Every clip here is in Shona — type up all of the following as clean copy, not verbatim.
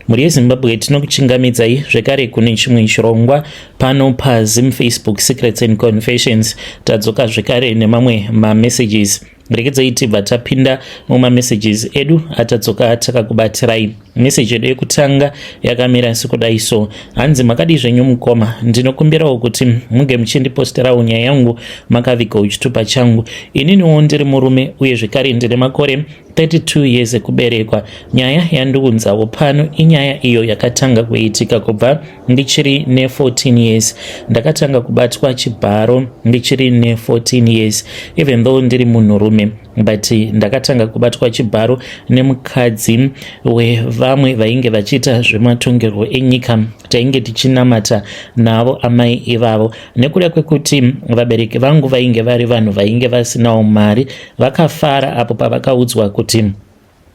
Mhuri yeZimbabwe, tinokuchingamidzai zvekare kune chimwe chirongwa pano paZim Facebook Secrets and Confessions. Tadzoka zvekare nemamwe mamessages. Regedzai tibva tapinda mumamessages edu atadzoka takakubatirai. Message yedu yekutanga yakamira sekudai so. Hanzi, makadii zvenyu mukoma, ndinokumbirawo kuti munge muchindiposterawo nyaya yangu makavigawo chitupa changu. Ininiwo ndiri murume uye zvekare ndine makore 32 years ekuberekwa. Nyaya yandiunzawo pano inyaya iyo yakatanga kuitika kubva ndichiri ne14 years. Ndakatanga kubatwa chibharo ndichiri ne14 years, even though ndiri munhurume, but ndakatanga kubatwa chibharo nemukadzi wevamwe vainge vachiita zvematongerwo enyika. Tainge tichinamata navo amai ivavo. Nekuda kwekuti vabereki vangu vainge vari vanhu vainge vasinawo mari, vakafara apo pavakaudzwa kuti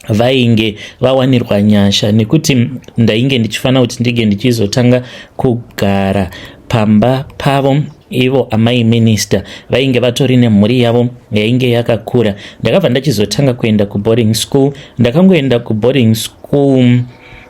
vainge vawanirwa nyasha nekuti ndainge ndichifanira kuti ndinge ndichizotanga kugara pamba pavo. Ivo amai minista vainge vatori nemhuri yavo yainge yakakura. Ndakabva ndachizotanga kuenda kuboarding school. Ndakangoenda kuboarding school,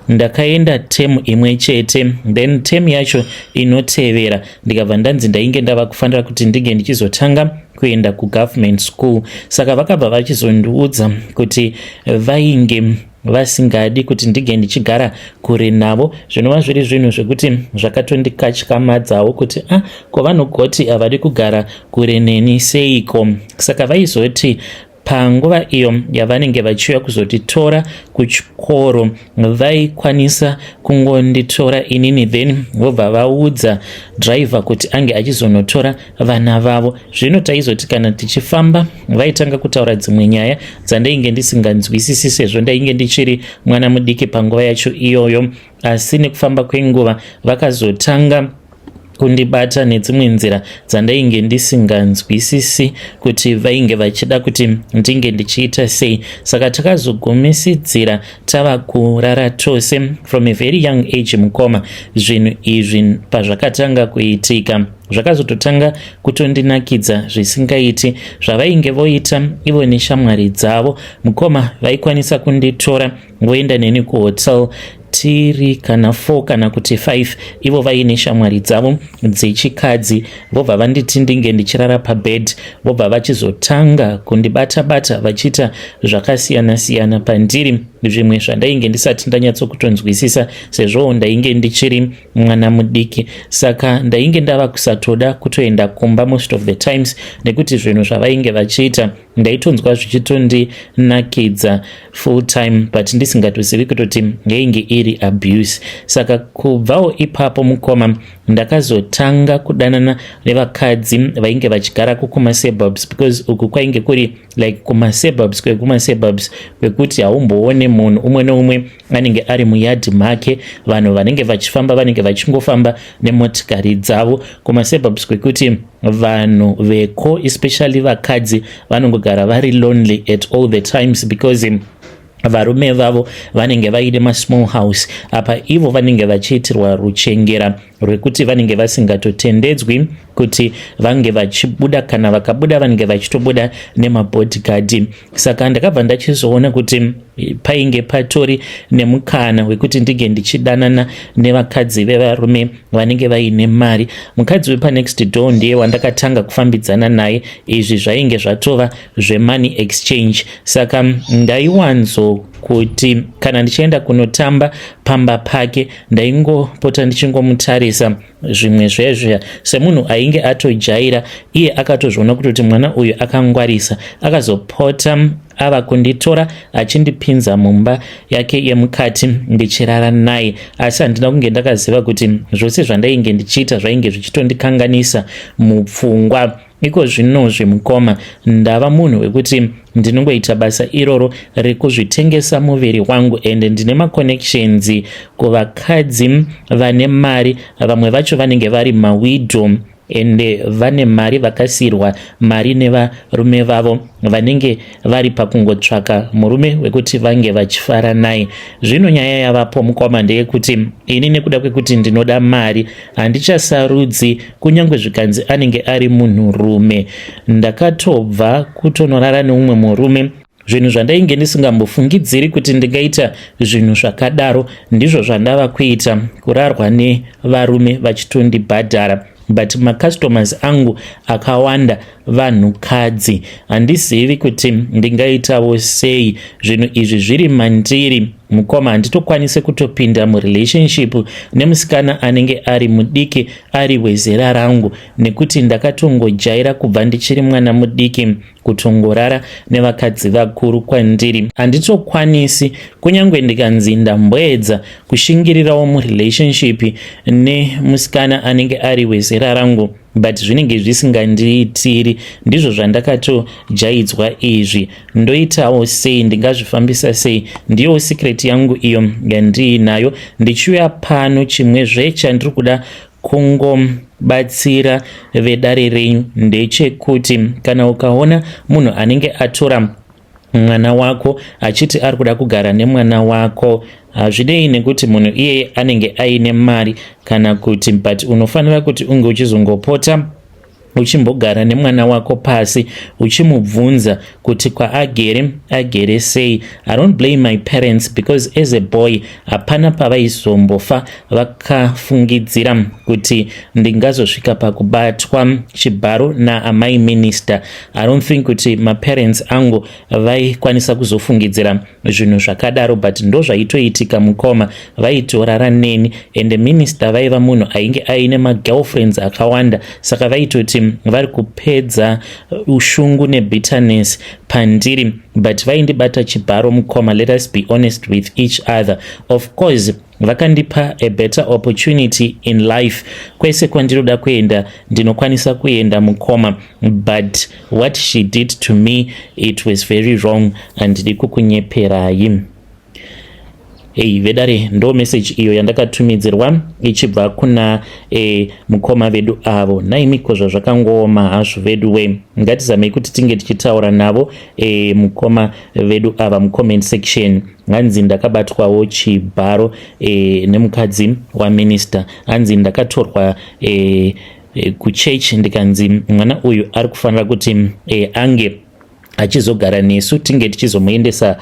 ndakaenda temu imwe chete, then temu yacho inotevera ndikabva ndanzi ndainge ndava kufanira kuti ndinge ndichizotanga kuenda kugovernment school. Saka vakabva vachizondiudza kuti vainge vasingadi kuti ndinge ndichigara kure navo, zvinova zviri zvinhu zvekuti zvakatondikatyamadzawo kuti ah, ko vanogoti havadi kugara kure neni seiko? Saka vaizoti panguva iyo yavanenge vachiuya kuzotitora kuchikoro, vaikwanisa kungonditora inini, then vobva vaudza driver kuti ange achizonotora vana vavo. Zvino taizoti kana tichifamba, vaitanga kutaura dzimwe nyaya dzandainge ndisinganzwisisi, sezvo ndainge ndichiri mwana mudiki panguva yacho iyoyo. Asi nekufamba kwenguva vakazotanga kundibata nedzimwe nzira dzandainge ndisinganzwisisi kuti vainge vachida kuti ndinge ndichiita sei. Saka takazogumisidzira tava kurara tose from a very young age. Mukoma, zvinhu izvi pazvakatanga kuitika, zvakazototanga kutondinakidza zvisingaiti. Zvavainge voita ivo neshamwari dzavo, mukoma, vaikwanisa kunditora voenda neni kuhotel tiri kana 4 kana kuti 5, ivo vaine shamwari dzavo dzechikadzi, vobva vanditi ndinge ndichirara pabed, vobva vachizotanga kundibata-bata vachiita zvakasiyana-siyana pandiri, zvimwe zvandainge ndisati ndanyatsokutonzwisisa, sezvowo ndainge ndichiri mwana mudiki. Saka ndainge ndava kusatoda kutoenda kumba most of the times, nekuti zvinhu zvavainge vachiita ndaitonzwa zvichitondinakidza full time, but ndisingatozivi kutoti yainge iri abuse. Saka kubvawo ipapo, mukoma, ndakazotanga kudanana nevakadzi vainge vachigara kukumasuburbs, because uku kwainge kuri like kumasuburbs kwekumasubrbs kwekuti haumboone munhu. Umwe neumwe anenge ari muyadhi make. Vanhu vanenge vachifamba vanenge vachingofamba nemotikari dzavo. Kumasuburbs kwekuti vanhu veko, especially vakadzi, vanongogara vari lonely at all the times, because varume vavo vanenge vaine masmall house. Apa ivo vanenge vachiitirwa ruchengera rwekuti vanenge vasingatotendedzwi kuti vange vachibuda. Kana vakabuda, vanenge vachitobuda nemabodyguard. Saka ndakabva ndachizoona kuti painge patori nemukana wekuti ndinge ndichidanana nevakadzi vevarume vanenge vaine mari. Mukadzi wepanext door ndiye wandakatanga kufambidzana naye. Izvi zvainge zvatova zvemoney exchange. Saka ndaiwanzo kuti kana ndichienda kunotamba pamba pake, ndaingopota ndichingomutarisa zvimwe zvezviya semunhu ainge atojaira. Iye akatozviona kutoti mwana uyu akangwarisa. Akazopota ava kunditora achindipinza mumba yake yemukati ndichirara naye, asi handina kunge ndakaziva kuti zvose zvandainge ndichiita zvainge zvichitondikanganisa mupfungwa. Iko zvinozvi, mukoma, ndava munhu wekuti ndinongoita basa iroro rekuzvitengesa muviri wangu, ende ndine maconnections kuvakadzi vane mari. Vamwe vacho vanenge vari mawidow ende vane mari, vakasiyirwa mari nevarume vavo, vanenge vari pakungotsvaka murume wekuti vange vachifara naye. Zvino nyaya yavapo, mukoma, ndeyekuti ini nekuda kwekuti ndinoda mari, handichasarudzi kunyange zvikanzi anenge ari munhurume. Ndakatobva kutonorara neumwe murume. Zvinhu zvandainge ndisingambofungidziri kuti ndingaita zvinhu zvakadaro ndizvo zvandava kuita, kurarwa nevarume vachitondibhadhara, but macustomers angu akawanda vanhukadzi. Handizivi kuti ndingaitawo sei. Zvinhu izvi zviri mandiri, mukoma. Handitokwanisi kutopinda murelationship nemusikana anenge ari mudiki, ari wezera rangu, nekuti ndakatongojaira kubva ndichiri mwana mudiki kutongorara nevakadzi vakuru kwandiri. Handitokwanisi, kunyange ndikanzi ndamboedza kushingirirawo murelationship nemusikana anenge ari wezera rangu, but zvinenge zvisingandiitiri. Ndizvo zvandakatojaidzwa izvi. Ndoitawo sei? Ndingazvifambisa sei? Ndiyo secret yangu iyo yandiinayo ndichiuya pano. Chimwezve chandiri kuda kungobatsira vedare renyu ndechekuti kana ukaona munhu anenge atora mwana wako achiti ari kuda kugara nemwana wako, hazvidei nekuti munhu iyeye anenge aine mari kana kuti, but unofanira kuti unge uchizongopota uchimbogara nemwana wako pasi, uchimubvunza kuti kwaagere agere sei. I don't blame my parents because as a boy hapana pavaizombofa vakafungidzira kuti ndingazosvika pakubatwa chibharo naamai minister. I don't think kuti maparents angu vaikwanisa kuzofungidzira zvinhu zvakadaro, but ndo zvaitoitika, mukoma. Vaitorara neni, and minister vaiva munhu ainge aine magirlfriends akawanda, saka vaitoti vari kupedza ushungu nebitterness pandiri, but vaindibata chibharo, mukoma. Let us be honest with each other. Of course vakandipa a better opportunity in life. Kwese kwandinoda kuenda ndinokwanisa kuenda, mukoma, but what she did to me, it was very wrong. Handidi kukunyeperai. Ei vedare, ndo message iyo yandakatumidzirwa ichibva kuna mukoma vedu avo. Naimiko zvazvakangooma hazvo vedu we. Ngatizamei kuti tinge tichitaura navo mukoma vedu ava mucomment section. Hanzi ndakabatwawo chibharo nemukadzi waminister. Hanzi ndakatorwa kuchechi, ndikanzi mwana uyu ari kufanira kuti ange achizogara nesu, tinge tichizomuendesa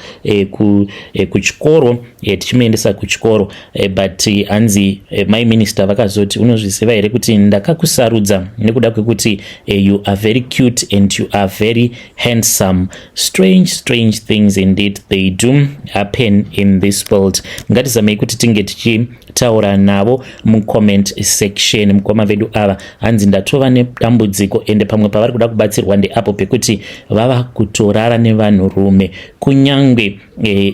kuchikoro, tichimuendesa kuchikoro, but hanzi my minister vakazoti, "Unozviziva here kuti ndakakusarudza nekuda kwekuti you are very cute and you are very handsome?" Strange, strange things indeed, they do happen in this world. Ngatizamei kuti tinge tichitaura navo mucomment section, mukoma vedu ava. Hanzi ndatova nedambudziko, ende pamwe pavari kuda kubatsirwa ndeapo pekuti vava kutorara nevanhurume, kunyange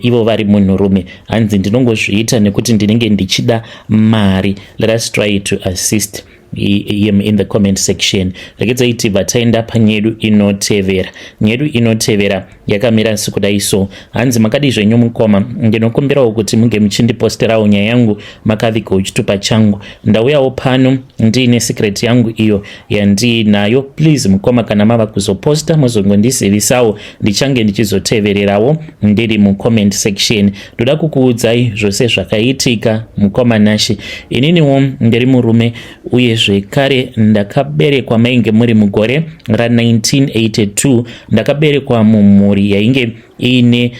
ivo vari munhurume. Hanzi ndinongozviita nekuti ndinenge ndichida mari. Let us try to assist him in the comment section. Regedzai tibva taenda panyedu inotevera. Nyedu inotevera yakamira sekudai so. Hanzi, "Makadi zvenyu mukoma? Ndinokumbirawo kuti munge muchindiposterawo nyaya yangu makavigawo chitupa changu. Ndauyawo pano ndiine secret yangu iyo yandiinayo. Please mukoma, kana mava kuzoposta muzongondizivisawo, ndichange ndichizotevererawo ndiri mucomment section. Ndoda kukuudzai zvose zvakaitika, mukoma Nashi. Ininiwo ndiri murume, uye zvekare ndakaberekwa mainge muri mugore ra1982. Ndakaberekwa mumhuri yainge iine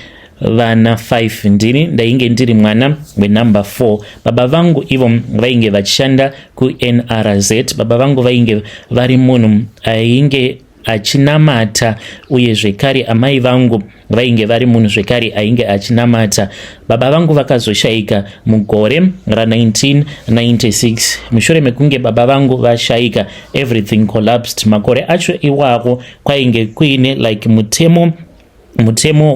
vana 5. Ndini ndainge ndiri mwana wenumber 4. Baba vangu ivo vainge vachishanda kuNRZ. Baba vangu vainge vari munhu ainge achinamata, uye zvekare amai vangu vainge vari munhu zvekare ainge achinamata. Baba vangu vakazoshayika mugore ra1996. Mushure mekunge baba vangu vashayika, everything collapsed. Makore acho iwako kwainge kuine like mutemo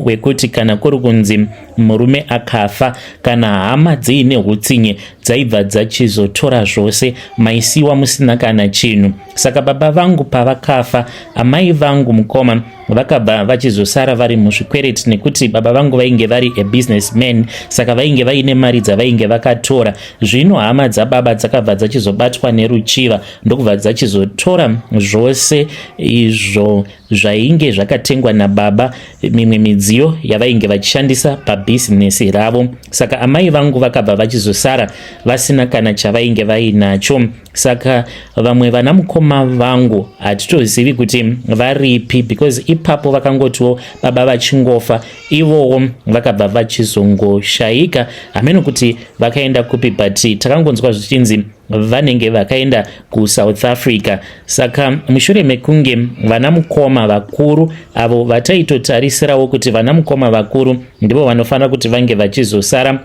wekuti kana kuri kunzi murume akafa, kana hama dziine utsinye, dzaibva dzachizotora zvose, maisiwa musina kana chinhu. Saka baba vangu pavakafa, amai vangu, mukoma, vakabva vachizosara vari muzvikwereti, nekuti baba vangu vainge vari a businessman, saka vainge vaine mari dzavainge vakatora. Zvino hama dzababa dzakabva dzachizobatwa neruchiva, ndokubva dzachizotora zvose izvo. zvainge zvakatengwa nababa, mimwe midziyo yavainge vachishandisa pabhizinesi ravo. Saka amai vangu vakabva vachizosara vasina kana chavainge vainacho. Saka vamwe vana mukoma vangu hatitozivi kuti varipi, because ipapo vakangotiwo baba vachingofa, ivowo vakabva vachizongoshaika. Hameno kuti vakaenda kupi, but takangonzwa zvichinzi vanenge vakaenda kuSouth Africa. Saka mushure mekunge vana mukoma vakuru avo vataitotarisirawo kuti vana mukoma vakuru ndivo vanofanira kuti vange vachizosara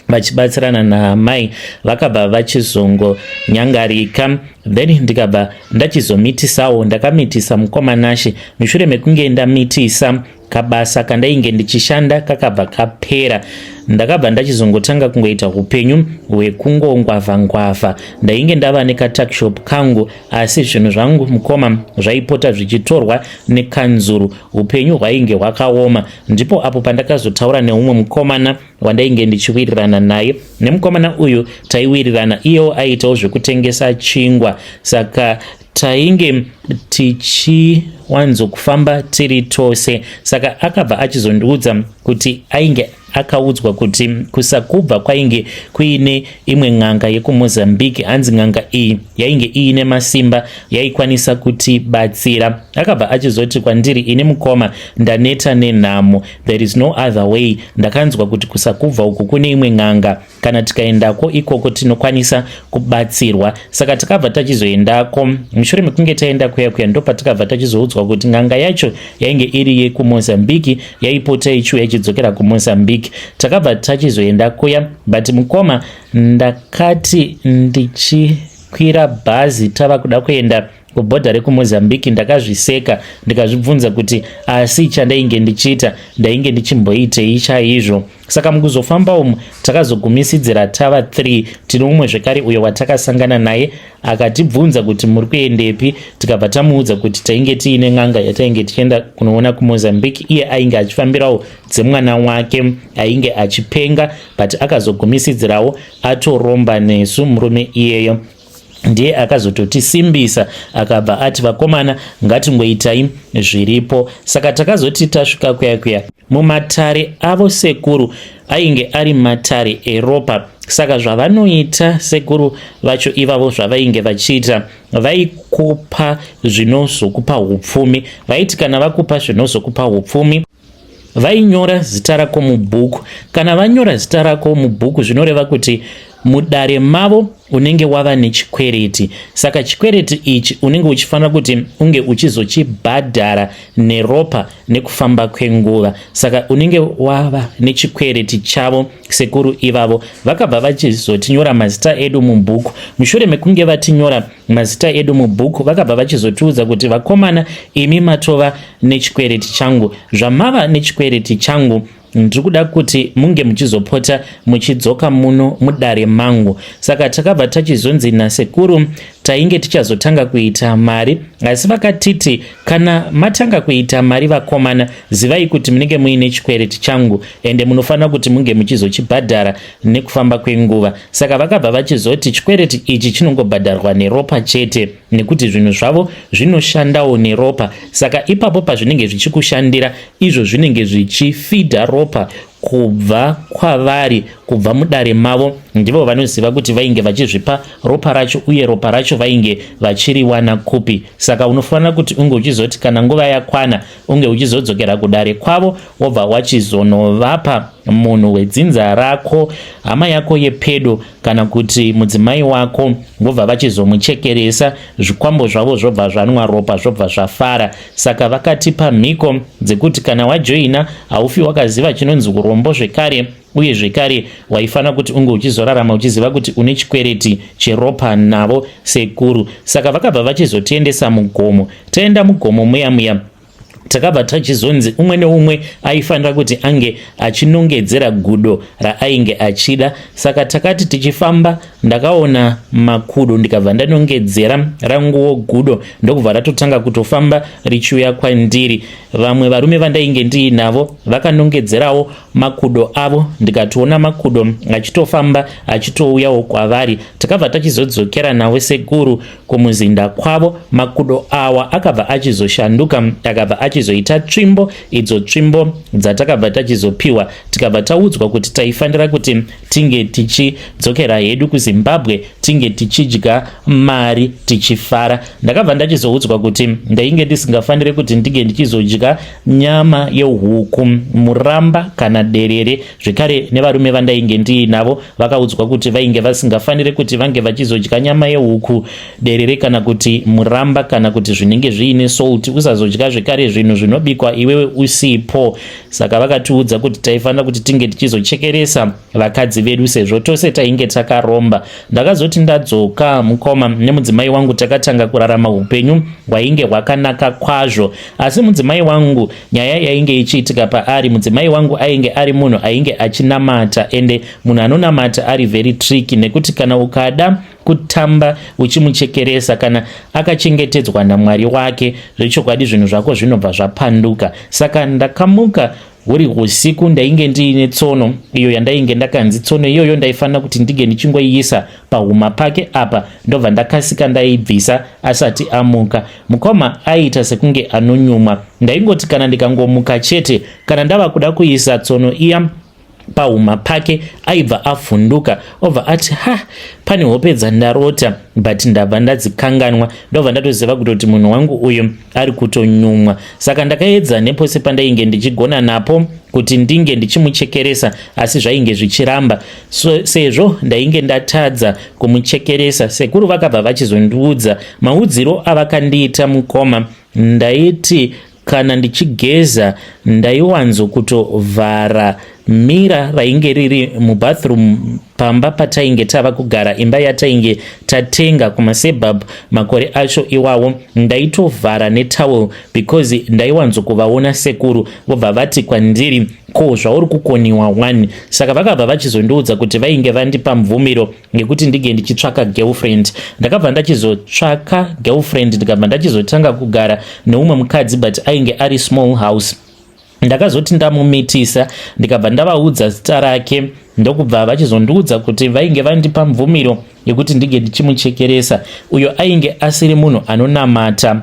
vachibatsirana naamai, vakabva vachizongonyangarika. Then ndikabva ndachizomitisawo. Ndakamitisa, mukoma Nashe. Mushure mekunge ndamitisa, kabasa kandainge ndichishanda kakabva kapera. Ndakabva ndachizongotanga kungoita upenyu hwekungongwavha-ngwavha. Ndainge ndava nekatuckshop kangu, asi zvinhu zvangu, mukoma, zvaipota zvichitorwa nekanzuru. Upenyu hwainge hwakaoma. Ndipo apo pandakazotaura neumwe mukomana wandainge ndichiwirirana naye. Nemukomana uyu taiwirirana, iyewo aiitawo zvekutengesa chingwa, saka tainge tichiwanzokufamba tiri tose. Saka akabva achizondiudza kuti ainge akaudzwa kuti kuSakubva kwainge kuine imwe n'anga yekuMozambique. Hanzi n'anga iyi yainge iine masimba, yaikwanisa kutibatsira. Akabva achizoti kwandiri, "Ini mukoma, ndaneta nenhamo. There is no other way. Ndakanzwa kuti kuSakubva uku kune imwe n'anga. Kana tikaendako ikoko tinokwanisa kubatsirwa." Saka takabva tachizoendako. Mushure mekunge taenda kuya kuya, ndo patakabva tachizoudzwa kuti n'anga yacho yainge iri yekuMozambique, yaipota ichiuya ichidzokera kuMozambique. Takabva tachizoenda kuya, but mukoma, ndakati ndichikwira bhazi tava kuda kuenda kubhodha rekuMozambique, ndakazviseka, ndikazvibvunza kuti asi chandainge ndichiita, ndainge ndichimboitei chaizvo? Saka mukuzofamba umu takazogumisidzira tava 3. Tine umwe zvekare uyo watakasangana naye, akatibvunza kuti muri kuendepi. Tikabva tamuudza kuti tainge tiine n'anga yatainge tichienda kunoona kuMozambique. Iye ainge achifambirawo dzemwana wake ainge achipenga, but akazogumisidzirawo atoromba nesu. Murume iyeyo ndiye akazototisimbisa, akabva ati, "Vakomana, ngatingoitai zviripo." Saka takazoti tasvika kuya kuya mumatare avo sekuru, ainge ari matare eropa. Saka zvavanoita sekuru vacho ivavo, zvavainge vachiita, vaikupa zvinozokupa upfumi. Vaiti kana vakupa zvinozokupa upfumi, vainyora zita rako mubhuku. Kana vanyora zita rako mubhuku, zvinoreva kuti mudare mavo unenge wava nechikwereti. Saka chikwereti ichi unenge uchifanira kuti unge uchizochibhadhara neropa nekufamba kwenguva. Saka unenge wava nechikwereti chavo. Sekuru ivavo vakabva vachizotinyora mazita edu mubhuku. Mushure mekunge vatinyora mazita edu mubhuku, vakabva vachizotiudza kuti, "Vakomana, imi matova nechikwereti changu. Zvamava nechikwereti changu, ndiri kuda kuti munge muchizopota muchidzoka muno mudare mangu." Saka takabva tachizonzi nasekuru tainge tichazotanga kuita mari, asi vakatiti, "Kana matanga kuita mari, vakomana, zivai kuti munenge muine chikwereti changu, ende munofanira kuti munge muchizochibhadhara nekufamba kwenguva." Saka vakabva vachizoti chikwereti ichi chinongobhadharwa neropa chete, nekuti zvinhu zvavo zvinoshandawo neropa. Saka ipapo pazvinenge zvichikushandira izvo, zvinenge zvichifidha ropa kubva kwavari, kubva mudare mavo. Ndivo vanoziva kuti vainge vachizvipa ropa racho, uye ropa racho vainge vachiriwana kupi. Saka unofanira kuti unge uchizoti kana nguva yakwana, unge uchizodzokera kudare kwavo, wobva wachizonovapa munhu wedzinza rako, hama yako yepedo, kana kuti mudzimai wako, vobva vachizomuchekeresa. Zvikwambo zvavo zvobva zvanwa ropa, zvobva zvafara. Saka vakatipa mhiko dzekuti kana wajoina, haufi wakaziva chinonzi urombo zvekare, uye zvekare waifanira kuti unge uchizorarama uchiziva kuti une chikwereti cheropa navo sekuru. Saka vakabva vachizotiendesa mugomo. Taenda mugomo muya muya, takabva tachizonzi umwe neumwe aifanira kuti ange achinongedzera gudo raainge achida. Saka takati tichifamba Ndakaona makudo ndikabva ndanongedzera ranguwo gudo ndokubva ratotanga kutofamba richiuya kwandiri. Vamwe varume vandainge ndiinavo vakanongedzerawo makudo avo ndikatoona makudo achitofamba achitouyawo kwavari. Takabva tachizodzokera navo sekuru kumuzinda kwavo. Makudo awa akabva achizoshanduka akabva achizoita tsvimbo, idzo tsvimbo dzatakabva tachizopiwa tikabva taudzwa kuti taifanira kuti tinge tichidzokera hedu kuZimbabwe tinge tichidya mari tichifara. Ndakabva ndachizoudzwa kuti ndainge ndisingafanire kuti ndinge ndichizodya nyama yehuku, muramba kana derere. Zvekare nevarume vandainge ndiinavo vakaudzwa kuti vainge vasingafanire kuti vange vachizodya nyama yehuku, derere kana kuti muramba kana kuti zvinenge zviine salt. Usazodya zvekare zvinhu zvinobikwa iwewe usipo. Saka vakatiudza kuti taifanira kuti tinge tichizochekeresa vakadzi vedu sezvo tose tainge takaromba. Ndakazoti ndadzoka mukoma nemudzimai wangu takatanga kurarama upenyu hwainge hwakanaka kwazvo. Asi mudzimai wangu, nyaya yainge ichiitika paari, mudzimai wangu ainge ari munhu ainge achinamata, ende munhu anonamata ari very tricky nekuti kana ukada kutamba uchimuchekeresa kana akachengetedzwa naMwari wake, zvechokwadi zvinhu zvako zvinobva zvapanduka. Saka ndakamuka huri usiku, ndainge ndiine tsono iyo yandainge ndakanzi tsono iyoyo ndaifanira kuti ndinge ndichingoiisa pahuma pake apa, ndobva ndakasika ndaibvisa asati amuka. Mukoma aiita sekunge anonyumwa. Ndaingoti kana ndikangomuka chete, kana ndava kuda kuisa tsono iya pahuma pake, aibva avhunduka obva ati, "Ha, pane hope dzandarota but ndabva ndadzikanganwa." Ndobva ndatoziva kutoti munhu wangu uyu ari kutonyumwa. Saka ndakaedza nepose pandainge ndichigona napo kuti ndinge ndichimuchekeresa, asi zvainge zvichiramba. So, sezvo ndainge ndatadza kumuchekeresa, sekuru vakabva vachizondiudza maudziro avakandiita. Mukoma, ndaiti kana ndichigeza ndaiwanzo kutovhara mirror rainge riri mubathroom pamba patainge tava kugara, imba yatainge tatenga kumasuburbs makore acho iwawo. Ndaitovhara netowel because ndaiwanzokuvaona sekuru vobva vati kwandiri, "Ko zvauri kukoniwa one?" Saka vakabva vachizondiudza kuti vainge vandipa mvumiro ngekuti ndinge ndichitsvaka girlfriend. Ndakabva ndachizotsvaka girlfriend, ndikabva ndachizotanga kugara neumwe mukadzi, but ainge ari small house. Ndakazoti ndamumitisa, ndikabva ndavaudza zita rake, ndokubva vachizondiudza kuti vainge vandipa mvumiro yekuti ndinge ndichimuchekeresa, uyo ainge asiri munhu anonamata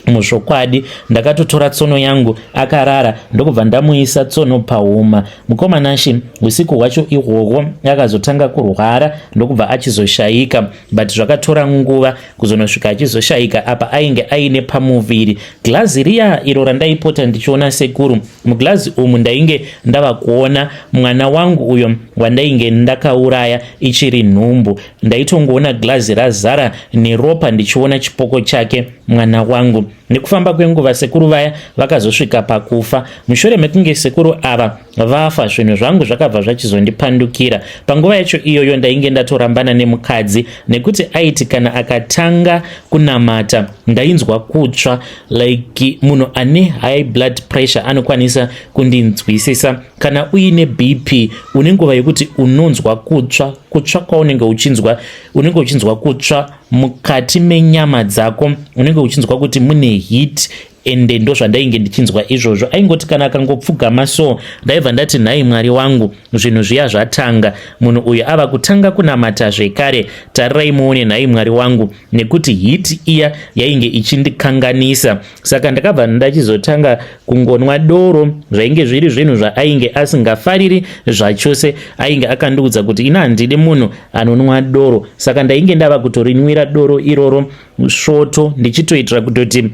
muzvokwadi. Ndakatotora tsono yangu akarara, ndokubva ndamuisa tsono pahuma. Mukoma Nashi, usiku hwacho ihwohwo akazotanga kurwara, ndokubva achizoshayika, but zvakatora nguva kuzonosvika achizoshayika. Apa ainge aine pamuviri. Glazi riya iro randaipota ndichiona sekuru, muglazi umu ndainge ndava kuona mwana wangu uyo wandainge ndakauraya ichiri nhumbu. Ndaitongoona glazi razara neropa, ndichiona chipoko chake mwana wangu. Nekufamba kwenguva sekuru vaya vakazosvika pakufa. Mushure mekunge sekuru ava vafa, zvinhu zvangu zvakabva zvachizondipandukira. Panguva yacho iyoyo ndainge ndatorambana nemukadzi nekuti aiti kana akatanga kunamata ndainzwa kutsva. Like munhu ane high blood pressure anokwanisa kundinzwisisa. Kana uine BP, une nguva yekuti unonzwa kutsva, kutsva kwaunenge uchinzwa, unenge uchinzwa kutsva mukati menyama dzako, unenge uchinzwa kuti mune heat, ende ndo zvandainge ndichinzwa izvozvo. Aingoti kana akangopfugama so, ndaibva ndati, "Nhai Mwari wangu, zvinhu zviya zvatanga, munhu uyu ava kutanga kunamata zvekare, tarirai muone, nhai Mwari wangu," nekuti heat iya yainge ichindikanganisa. Saka ndakabva ndachizotanga kungonwa doro, zvainge zviri zvinhu zvaainge asingafariri zvachose. Ainge akandiudza kuti, "Ina handidi munhu anonwa doro." Saka ndainge ndava kutorinwira doro iroro svoto, ndichitoitira kutoti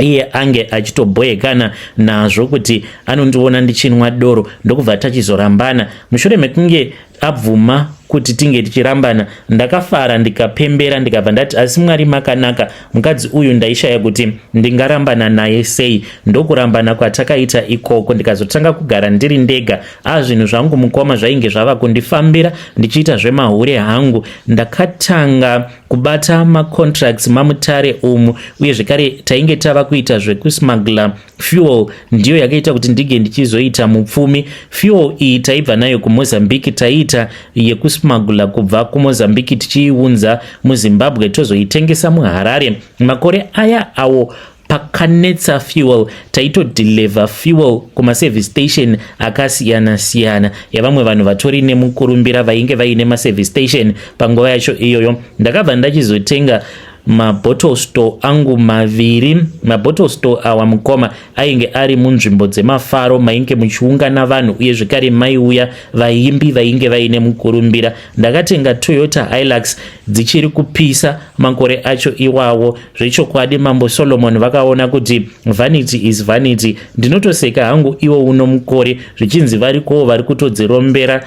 iye ange achitobhoyekana nazvo kuti anondiona ndichinwa doro. Ndokubva tachizorambana. Mushure mekunge abvuma kuti tinge tichirambana, ndakafara, ndikapembera, ndikabva ndati, "Asi Mwari makanaka, mukadzi uyu ndaishaya kuti ndingarambana naye sei." Ndokurambana kwatakaita ikoko, ndikazotanga kugara ndiri ndega. A, zvinhu zvangu mukoma zvainge zvava kundifambira, ndichiita zvemahure hangu. Ndakatanga kubata macontracts maMutare umu, uye zvekare tainge tava kuita zvekusmuggler fuel. Ndiyo yakaita kuti ndinge ndichizoita mupfumi. Fuel iyi taibva nayo kuMozambique, taiita yekusmuggler. Taiismagula kubva kuMozambique tichiiunza muZimbabwe tozoitengesa muHarare. Makore aya awo pakanetsa fuel, taitodeliver fuel kumaservice station akasiyana siyana yavamwe vanhu vatori nemukurumbira vainge vaine maservice station panguva yacho iyoyo. Ndakabva ndachizotenga mabottle store angu maviri. Mabottle store awa, mukoma, ainge ari munzvimbo dzemafaro mainge muchiungana vanhu, uye zvekare maiuya vaimbi vainge vaine mukurumbira. Ndakatenga Toyota Hilux dzichiri kupisa makore acho iwawo. Zvechokwadi, Mambo Solomon vakaona kuti vanity is vanity. Ndinotoseka hangu iwo uno mukore zvichinzi varikowo vari kutodzirombera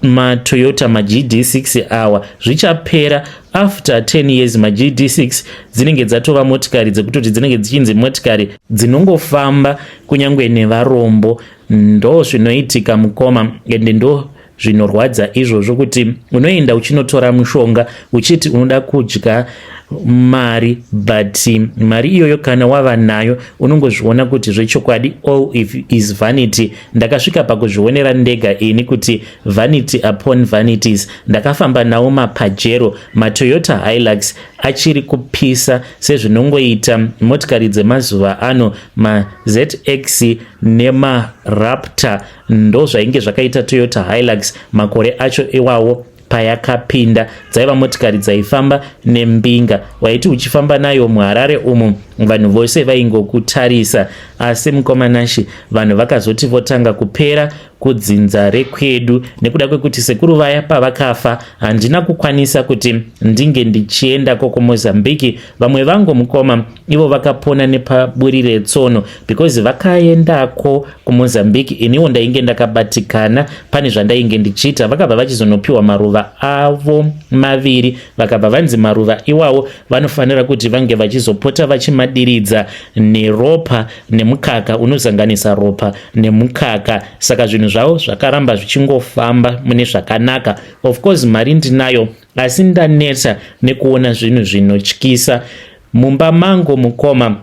maToyota maGD6 awa. Zvichapera after 10 years, maGD6 dzinenge dzatova motikari dzekutoti dzinenge dzichinzi motikari dzinongofamba kunyange nevarombo. Ndo zvinoitika, mukoma, ende ndo zvinorwadza izvozvo, kuti unoenda uchinotora mushonga uchiti unoda kudya mari, but mari iyoyo kana wava nayo unongozviona kuti zvechokwadi all is vanity. Ndakasvika pakuzvionera ndega ini kuti vanity upon vanities. Ndakafamba nawo maPajero, maToyota Hilux achiri kupisa sezvinongoita motikari dzemazuva ano, maZX nemaRaptor. Ndo zvainge zvakaita Toyota Hilux makore acho iwawo payakapinda. Dzaiva motikari dzaifamba nembinga. Waiti uchifamba nayo muHarare umu, vanhu vose vaingokutarisa. Asi mukoma Nashi, vanhu vakazoti votanga kupera kudzinza rekwedu nekuda kwekuti sekuru vaya pavakafa, handina kukwanisa kuti ndinge ndichiendako kuMozambique. Vamwe vangu, mukoma, ivo vakapona nepaburi retsono because vakaendako kuMozambique, iniwo ndainge ndakabatikana pane zvandainge ndichiita. Vakabva vachizonopiwa maruva avo maviri, vakabva vanzi maruva iwawo vanofanira kuti vange vachizopota vachimadiridza neropa nemukaka, unozanganisa ropa nemukaka. Saka zvinhu zvavo zvakaramba zvichingofamba mune zvakanaka. Of course mari ndinayo, asi ndanetsa nekuona zvinhu zvinotyisa mumba mangu. Mukoma,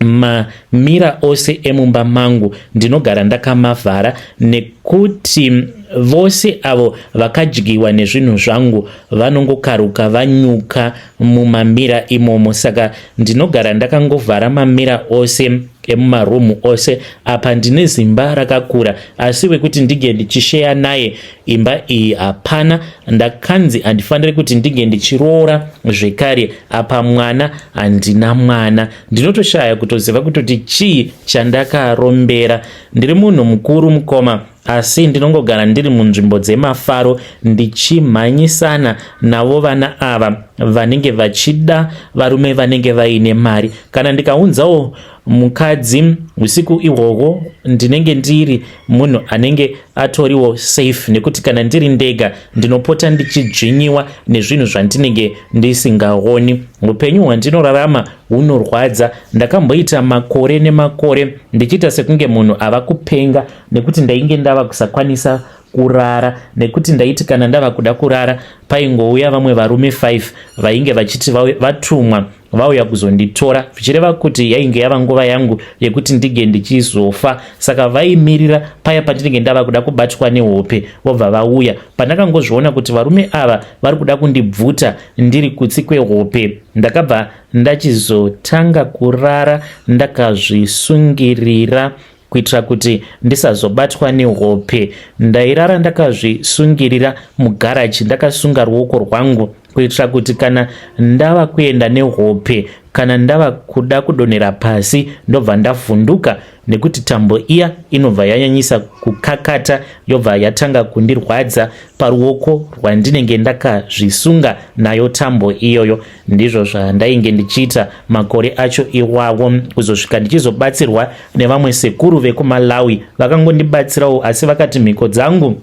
mamirror ose emumba mangu ndinogara ndakamavhara nekuti vose avo vakadyiwa nezvinhu zvangu vanongokaruka vanyuka mumamirror imomo. Saka ndinogara ndakangovhara mamirror ose emumarumu ose. Apa ndine zimba rakakura, asi wekuti ndinge ndichisheya naye imba iyi hapana. Ndakanzi handifaniri kuti ndinge ndichiroora zvekare. Apa mwana handina mwana. Ndinotoshaya kutoziva kutoti chii chandakarombera. Ndiri munhu mukuru, mukoma, asi ndinongogara ndiri munzvimbo dzemafaro ndichimhanyisana navo vana ava vanenge vachida varume vanenge vaine mari. Kana ndikaunzawo mukadzi usiku ihwohwo, ndinenge ndiri munhu anenge atoriwo safe, nekuti kana ndiri ndega ndinopota ndichidzvinyiwa nezvinhu zvandinenge ndisingaoni. Upenyu hwandinorarama hunorwadza. Ndakamboita makore nemakore ndichiita sekunge munhu ava kupenga, nekuti ndainge ndava kusakwanisa kurara, nekuti ndaiti kana ndava kuda kurara, paingouya vamwe varume 5 vainge vachiti vatumwa, vauya kuzonditora, zvichireva kuti yainge yava nguva yangu yekuti ndinge ndichizofa. Saka vaimirira paya pandinenge ndava kuda kubatwa nehope, vobva vauya. Pandakangozviona kuti varume ava vari kuda kundibvuta ndiri kutsi kwehope, ndakabva ndachizotanga kurara ndakazvisungirira kuitira kuti ndisazobatwa nehope. Ndairara ndakazvisungirira mugaraji, ndakasunga ruoko rwangu kuitira kuti kana ndava kuenda nehope, kana ndava kuda kudonhera pasi, ndobva ndavhunduka, nekuti tambo iya inobva yanyanyisa kukakata, yobva yatanga kundirwadza paruoko rwandinenge ndakazvisunga nayo tambo iyoyo. Ndizvo zvandainge ndichiita makore acho iwawo, kuzosvika ndichizobatsirwa nevamwe sekuru vekuMalawi. Vakangondibatsirawo, asi vakati mhiko dzangu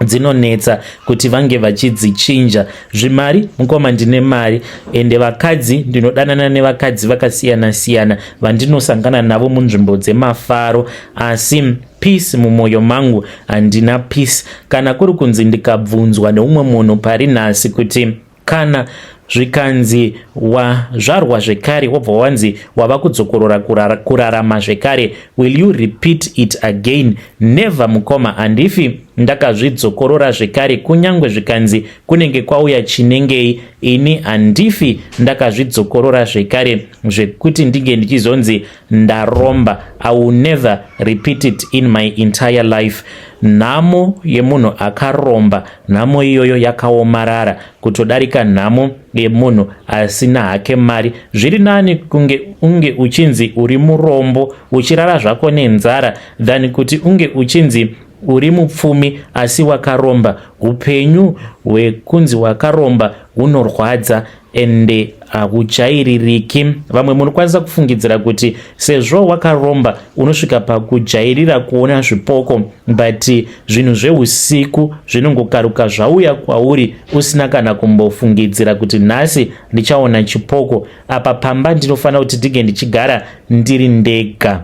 dzinonetsa kuti vange vachidzichinja. Zvimari, mukoma, ndine mari, ende vakadzi ndinodanana nevakadzi vakasiyana siyana vandinosangana navo munzvimbo dzemafaro, asi peace mumwoyo mangu handina peace. Kana kuri kunzi ndikabvunzwa neumwe munhu pari nhasi kuti Kana zvikanzi wazvarwa zvekare, wobva wanzi wava kudzokorora kurarama zvekare, will you repeat it again? Never, mukoma. Handifi ndakazvidzokorora zvekare. Kunyange zvikanzi kunenge kwauya chinengei, ini handifi ndakazvidzokorora zvekare zvekuti ndinge ndichizonzi ndaromba. I will never repeat it in my entire life. Nhamo yemunhu akaromba, nhamo iyoyo yakaomarara kutodarika nhamo yemunhu asina hake mari. Zviri nani kunge unge uchinzi uri murombo, uchirara zvako nenzara, than kuti unge uchinzi uri mupfumi asi wakaromba. Upenyu hwekunzi wakaromba hunorwadza ende haujaiririki. Vamwe munokwanisa kufungidzira kuti sezvo wakaromba unosvika pakujairira kuona zvipoko, but zvinhu zveusiku zvinongokaruka zvauya kwauri usina kana kumbofungidzira kuti nhasi ndichaona chipoko. Apa pamba ndinofanira kuti ndinge ndichigara ndiri ndega.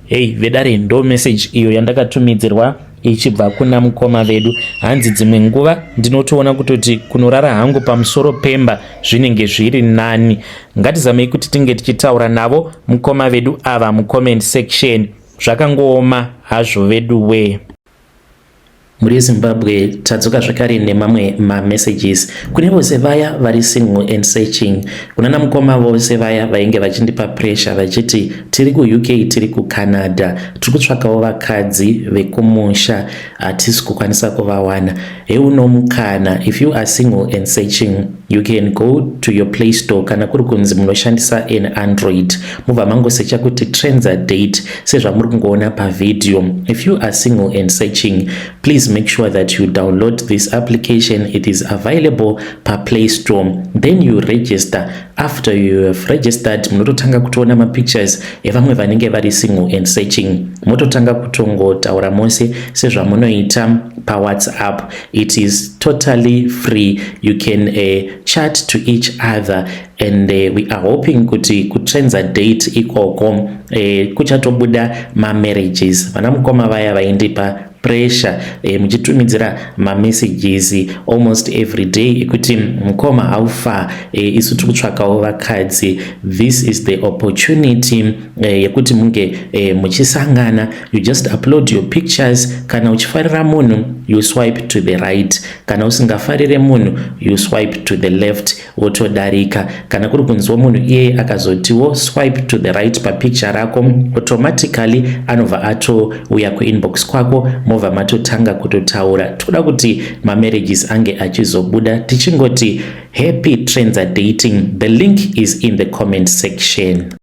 Hei vedare, ndo message iyo yandakatumidzirwa ichibva kuna mukoma vedu. Hanzi dzimwe nguva ndinotoona kutoti kunorara hangu pamusoro pemba zvinenge zviri nani. Ngatizamei kuti tinge tichitaura navo mukoma vedu ava mucomment section. Zvakangooma hazvo vedu wee. Mhuri yeZimbabwe, tadzoka zvakare nemamwe mamessages kune vose vaya vari single and searching, kunana mukoma vose vaya vainge vachindipa pressure vachiti tiri kuUK, tiri kuCanada, tiri kutsvakawo vakadzi vekumusha, hatisi kukwanisa kuvawana. Heuno mukana. If you are single and searching, you can go to your Play Store kana kuri kunzi munoshandisa an Android, mubva mangosecha kuti Trenza Date sezvamuri kungoona pavhidhiyo. If you are single and searching, please make sure that you download this application. It is available paPlay Store. Then you register. After you have registered, munototanga kutoona mapictures evamwe vanenge vari single and searching, mototanga kutongotaura mose sezvamunoita paWhatsApp. It is totally free. You can chat to each other and we are hoping kuti kuTrenza Date ikoko kuchatobuda mamarriages. Vana mukoma vaya vaindipa pressure muchitumidzira mamessages almost every day ekuti mukoma, how far, isu tiri kutsvakawo vakadzi, this is the opportunity yekuti munge muchisangana. You just upload your pictures. Kana uchifarira munhu, you swipe to the right. Kana usingafarire munhu, you swipe to the left, wotodarika. Kana kuri kunziwo munhu iyeye akazotiwo swipe to the right papicture rako, automatically anobva atouya kuinbox kwako, mobva matotanga kutotaura. Toda kuti mamarriages ange achizobuda. Tichingoti happy Trenza dating. The link is in the comment section.